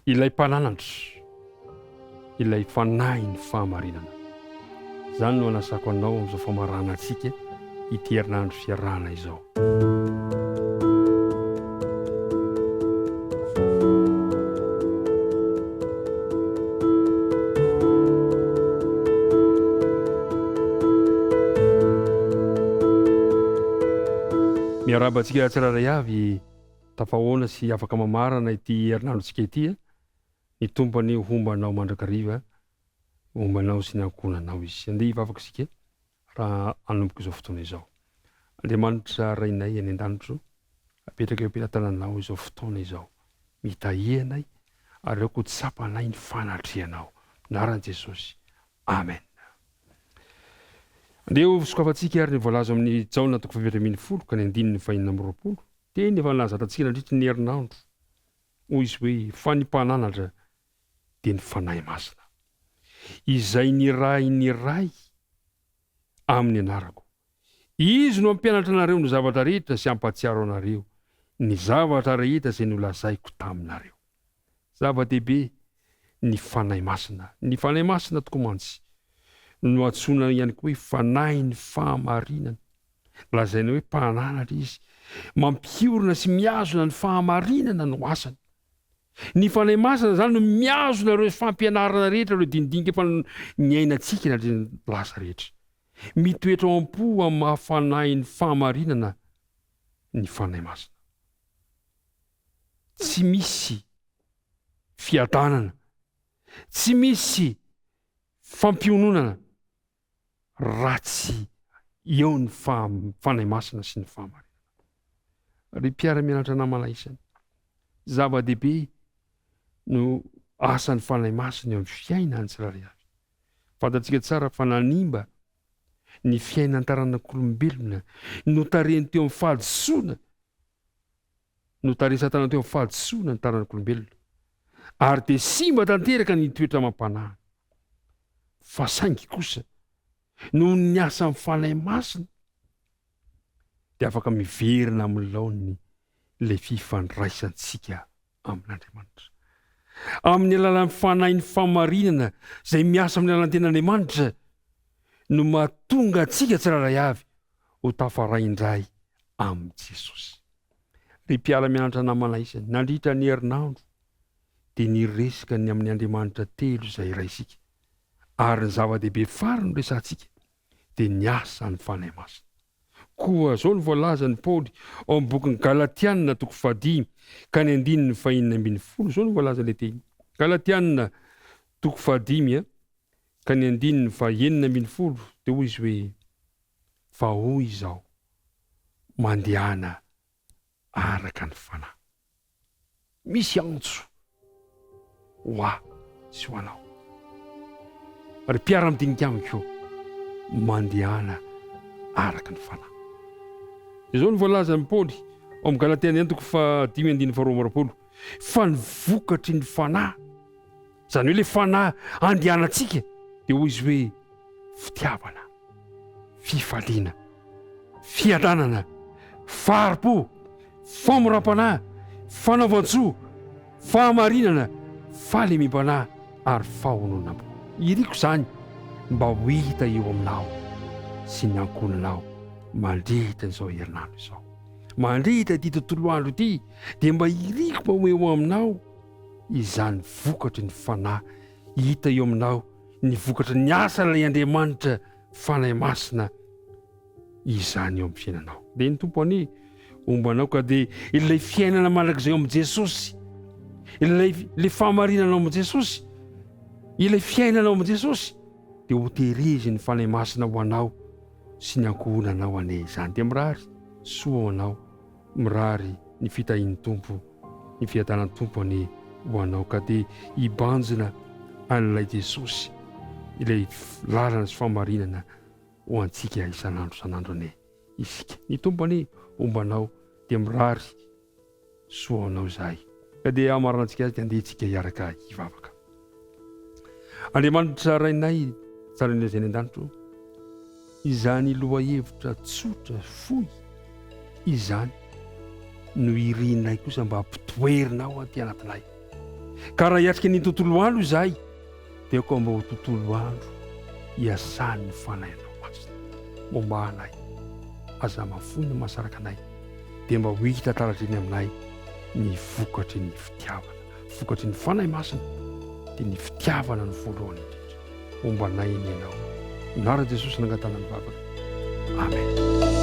Ilay mpananatra, ilay Fanahin'ny fahamarinana. Izany no anasako anao amin'izao famaranantsika ity herinandro fiarahana izao. Miarahaba antsika tsirairay avy tafahoana sy afaka mamarana ity herinandrontsika ity. Ny Tompo anie homba anao mandrakariva, homba anao sy ny ankohonanao Izy. Andeha hivavaka isika raha hanomboka izao fotoana izao. Andriamanitra Rainay any an-danitro, apetraka eo am-pelatananao izao fotoana izao. Mitahia anay ary aoka ho tsapanay ny fanatrehanao. Anaran'i Jesosy. Amen. Andeha ho sokafantsika ary ny voalaza ao amin'ny Jaona toko faha-14 ka ny andininy faha-26. Teny efa nahazatra antsika nandritry ny herinandro. Hoy izy hoe, Fa ny mpananatra dia ny Fanahy Masina, izay nirahin'ny Ray amin'ny anarako. Izy no hampianatra anareo ny zavatra rehetra sy hampahatsiaro anareo ny zavatra rehetra izay nolazaiko taminareo. Zava-dehibe ny Fanahy Masina. Ny Fanahy Masina tokoa mantsy no antsoina ihany koa hoe Fanahin'ny fahamarinana. Lazaina hoe mpananatra izy. Mampiorina sy mihazona ny fahamarinana no asany. Ny Fanahy Masina izany no mihazona ireo fampianarana rehetra, ireo dinidinika efa niainantsika nandritra ny lasa rehetra. Mitoetra ao am-po amin'ny maha Fanahin'ny fahamarinana ny Fanahy Masina. Tsy misy fiadanana, tsy misy fampiononana raha tsy eo ny Fanahy Masina sy ny fahamarinana. Ry mpiara-mianatra namana isany, zava-dehibe no asan'ny Fanahy Masina eo amin'ny fiainan'ny tsirairay avy. Fantatsika tsara fa nanimba ny fiainan'ny taranak'olombelona, notarihiny teo amin'ny fahadisoana, notarihin'i Satana teo amin'ny fahadisoana ny taranak'olombelona, ary dia simba tanteraka ny toetra amam-panahiny. Fa saingy kosa, noho ny asan'ny Fanahy Masina, dia afaka miverina amin'ny laoniny ilay fifandraisantsika amin'Andriamanitra. Amin'ny alalan'ny Fanahin'ny fahamarinana izay miasa amin'ny alalan'ny Tenin'Andriamanitra no mahatonga antsika tsirairay avy ho tafaray indray amin'i Jesosy. Ry mpiara-mianatra namana isany, nandritra ny herinandro dia niresaka ny amin'ny Andriamanitra telo izay iray isika, ary ny zava-dehibe farany noresahantsika dia ny asan'ny Fanahy Masina. Koa izao no voalazan'i Paoly ao amin'ny bokin'ny Galatiana toko fahadimy ka ny andininy fahenina ambinifolo, izao no voalazan'ilay teny. Galatiana toko fahadimy ka ny andininy fahenina ambinifolo dia hoy izy hoe, Fa hoy izao, mandehana araka ny Fanahy. Misy antso ho ahy sy ho anao. Ry mpiara-midinika amiko, mandehana araka ny Fanahy. Izao no voalazan'i Paoly ao amin'ny Galatiana antoko fahadimy andininy faharoa amby roapolo, fa ny vokatry ny Fanahy, izany hoe ilay Fanahy andehanantsika, dia hoy izy hoe, fitiavana, fifaliana, fiadanana, fahari-po, famoram-panahy, fanaovan-tsoa, fahamarinana, fahalemem-panahy ary fahononam-po. Iriko izany mba ho hita eo aminao sy ny ankohonanao mandritra izao herinandro izao. Mandritra ity tontolo andro ity dia mba iriko mba ho eo aminao izany vokatry ny fanahy hita eo aminao ny vokatry ny asan'ilay Andriamanitra Fanahy Masina izany eo amin'ny fiainanao. Dia ny Tompo anie homba anao ka dia ilay fiainana mandrakizay ao amin'i Jesosy, ilay ilay fahamarinana ao amin'i Jesosy, ilay fiainana ao amin'i Jesosy dia ho tehirizin'ny Fanahy Masina ho anao sy ny ankohonanao anie izany. Dia mirary soa ho anao, mirary ny fitahian'ny Tompo. Ny fiadanan'ny Tompo anie ho anao ka dia hibanjina an'ilay Jesosy, ilay lalana sy fahamarinana ho antsika isan'andro isan'andro anie isika. Ny Tompo anie homba anao dia mirary soa ho anao izahay. Ka dia hamaranantsika azy dia andeha isika hiaraka hivavaka. Andriamanitra Rainay tsara indrindra izay any an-danitra ô, izany lohahevitra tsotra fohy izany no irinay kosa mba hampitoerinao aty anatinay. Ka raha hiatrika ny tontolo andro izahay, dia aoka mba ho tontolo andro hiasan'ny Fanahinao Masina. Momba anay, aza mahafoy ny mahasaraka anay, dia mba ho hita taratra eny aminay ny vokatry ny fitiavana. Vokatry ny Fanahy Masina dia ny fitiavana no voalohany indrindra. Homba anay anie Ianao. Anaran'i Jesosy nangatahana ny vavaka. Amen.